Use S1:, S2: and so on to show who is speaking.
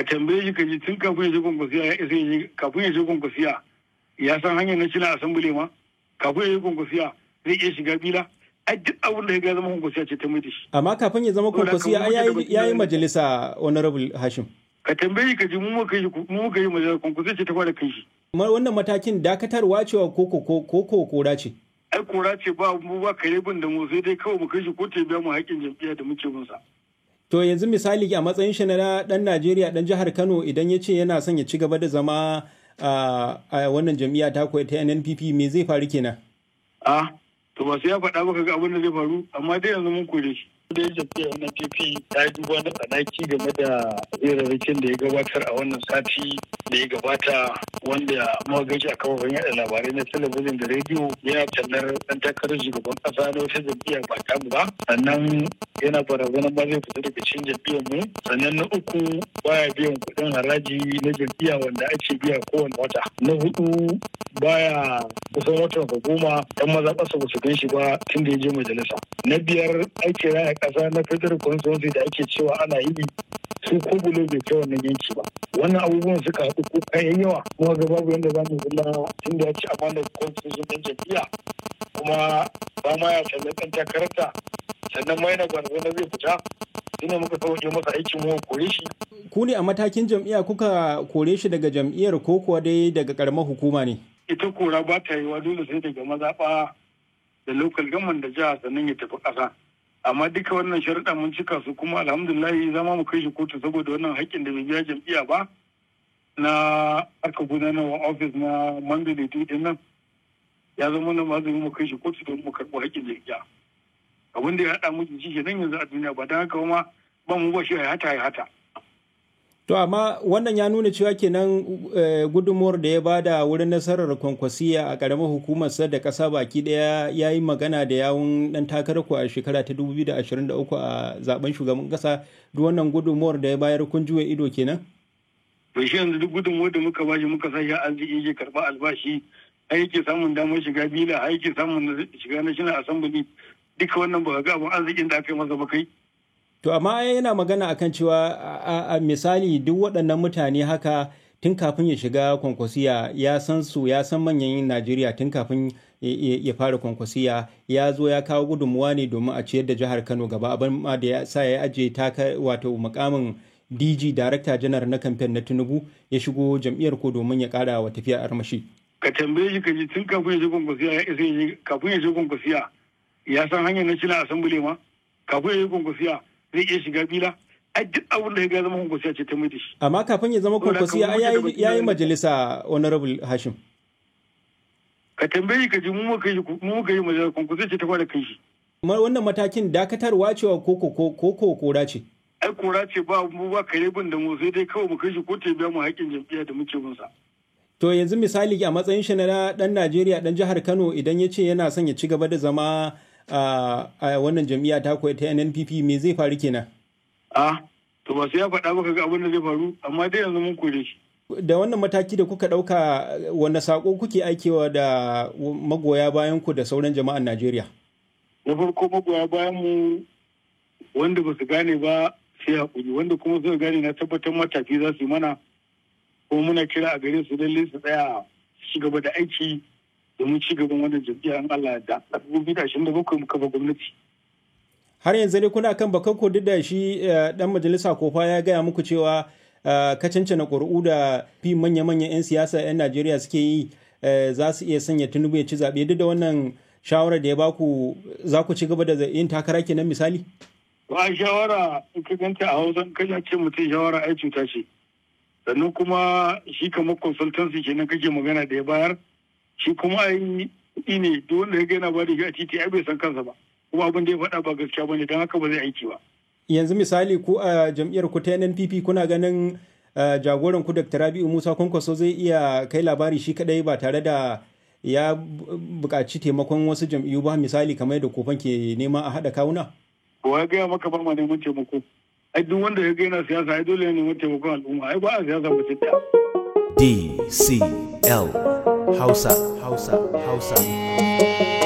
S1: Ka tambaye shi ka ji tun kafin ya je Kwankwasiya ya isa ya je, kafin ya je Kwankwasiya ya san hanyar National Assembly ma, kafin ya je Kwankwasiya zai iya shiga bila. Ai duk abin da ya ga zama Kwankwasiya ce ta mai da shi.
S2: Amma kafin ya zama
S1: Saboda haka
S2: Kwankwasiya
S1: mu
S2: ai
S1: muke da
S2: yayi
S1: bakin
S2: yayi
S1: da
S2: majalisa, Honorable Hashim.
S1: Ka tambaye ka ji mu muka yi, mu muka yi majalisa, Kwankwasiya ce ta fara kai shi.
S2: Wannan matakin dakatarwa cewa koko kora ce?
S1: Ai kora ce, ba mu ba kare bin da mu, sai dai kawai mu kai shi kotu ya biya mu haƙƙin jam'iyya da muke bin sa.
S2: To yanzu misali, a matsayin shi na ɗan Najeriya, ɗan jihar Kano, idan ya ce yana son ya ci gaba da zama a wannan jam'iyya ta ta NNPP, me zai faru kenan?
S1: A to ba sai ya faɗa ba ga abin da zai faru, amma dai yanzu mun kore shi. Da ya jam'iyyar NNPP ta yi duba na tsanaki game da hirarrakin da ya gabatar a wannan sati da ya gabata, wanda muka gashi a kafafen yaɗa labarai na talabijin da rediyo yana tallar ɗan takarar shugaban ƙasa na wata jam'iyya ba tamu ba, sannan yana barazanar ma zai fita daga cikin jam'iyyar mu. Sannan na uku, baya biyan kuɗin haraji na jam'iyya wanda ake biya kowane wata. Na hudu, baya kusan watan ka 10 ɗan mazaɓarsa ba su gan shi ba tun da ya je majalisa. Na biyar, aikin raya ƙasa na federal constituency da ake cewa ana yi, su ko bulo bai kai wannan yanki ba. Wannan abubuwan suka haɗu ko kayan yawa, kuma ga babu yadda za mu kula tun da ya ci amanar constitution ɗin jam'iyya, kuma ba ma ya tallar ɗan takararta, sannan ma yana barazana zai fita, shine muka sauke masa aikin mu kore shi.
S2: Ku ne a matakin jam'iyya kuka kore shi daga jam'iyyar ko kuwa dai daga karamar hukuma ne?
S1: Ita kora ba ta yiwa dole sai daga mazaɓa da local government da jiha, sannan ya tafi ƙasa. Amma duka wannan sharuɗa mun cika su, kuma alhamdulillahi zama mu kai shi kotu saboda wannan haƙƙin da bai biya jam'iyya ba na harkar gudanarwa office na mandate din nan, ya zama na mazumi mu kai shi kotu don mu karɓo haƙƙin jam'iyya. Abin da ya haɗa mu shi kenan yanzu a duniya, ba don haka ma ba mu ba shi ya hata ya hata.
S2: To amma wannan ya nuna cewa kenan gudunmuwar da ya bada wurin nasarar Kwankwasiya a ƙaramar hukumar sa da ƙasa baki ɗaya, ya yi magana da yawun ɗan takarar ku a shekara ta 2023 a zaben shugaban ƙasa, duk wannan gudunmuwar da ya bayar kun juya ido kenan?
S1: To shi yanzu duk gudunmuwar da muka bashi, muka sa shi arziki, yake karɓa albashi, har yake samun damar shiga bila, har yake samun shiga National Assembly, duka wannan ba ga abin arzikin da aka yi masa ba kai.
S2: To amma yana magana akan cewa a misali duk waɗannan mutane haka tun kafin ya shiga Kwankwasiya ya san su, ya san manyan Najeriya tun kafin ya fara Kwankwasiya, ya zo ya kawo gudunmuwa ne domin a ciyar da jihar Kano gaba, abin ma da ya sa ya ajiye taka wato mukamin DG, Director General na kamfen na Tinubu, ya shigo jam'iyyar ko domin ya kara wa tafiya armashi.
S1: Ka tambaye shi ka ji tun kafin ya je Kwankwasiya ya isa ya kafin ya je Kwankwasiya ya san hanyar National Assembly ma, kafin ya je Kwankwasiya zai iya shiga bila. Ai duk abin da ya ga zama Kwankwasiya ce ta mai da shi.
S2: Amma kafin ya zama Kwankwasiya ai yayi majalisa, Honorable Hashim.
S1: Ka tambaye ka ji mu muka yi, mu muka yi majalisa, Kwankwasiya ce ta fara kai shi.
S2: Wannan matakin dakatarwa cewa koko kora ce?
S1: Ai kora ce, ba mu ba kare bin da mu, sai dai kawai mu kai shi kotu ya biya mu haƙƙin jam'iyya da muke bin sa.
S2: To yanzu misali, a matsayin shi na ɗan Najeriya, ɗan jihar Kano, idan ya ce yana son ya ci gaba da zama a wannan jam'iyya ta ta NNPP, me zai faru kenan?
S1: A to ba sai ya faɗa ba ga abin da zai faru, amma dai yanzu mun kore shi.
S2: Da wannan mataki da kuka ɗauka, wanda sako kuke aikewa da magoya bayan ku da sauran jama'an Najeriya?
S1: Na farko, magoya bayan mu wanda ba su gane ba sai haƙuri, wanda kuma suka gane na tabbatar matafi za su yi mana, kuma muna kira a gare su lalle su tsaya su ci gaba da aiki domin ci gaban wannan jam'iyya in Allah da 2027 muka ba gwamnati.
S2: Har yanzu ne kuna kan bakan ku, duk da shi dan majalisa Kofa ya gaya muku cewa kacancana ƙuri'u da fi manya-manyan 'yan siyasa 'yan Najeriya suke yi za su iya sanya Tinubu ya ci zaɓe, duk da wannan shawarar da ya baku za ku ci gaba da yin takara kenan misali?
S1: Ba shawara in ka ganta a Hausa, in ka ce mutum shawara ai cuta ce. Sannan kuma shi kamar consultancy kenan kake magana da ya bayar, shi kuma ai kuɗi ne, duk wanda ya ga yana ba da shi a titi ai bai san kansa ba, kuma abin da ya faɗa ba gaskiya bane, don haka ba zai aiki ba.
S2: Yanzu misali, ku a jam'iyyar ku ta NNPP, kuna ganin jagoran ku Dr. Rabi'u Musa Kwankwaso zai iya kai labari shi kadai ba tare da ya buƙaci taimakon wasu jam'iyyu ba, misali kamar yadda Kofan ke nema a haɗa kawuna?
S1: Wa ya gaya maka ba ma neman taimako? Ai duk wanda ya ga yana siyasa ai dole ya neman taimakon al'umma, ai ba a siyasa mutum ɗaya.
S3: DCL Hausa, Hausa, Hausa.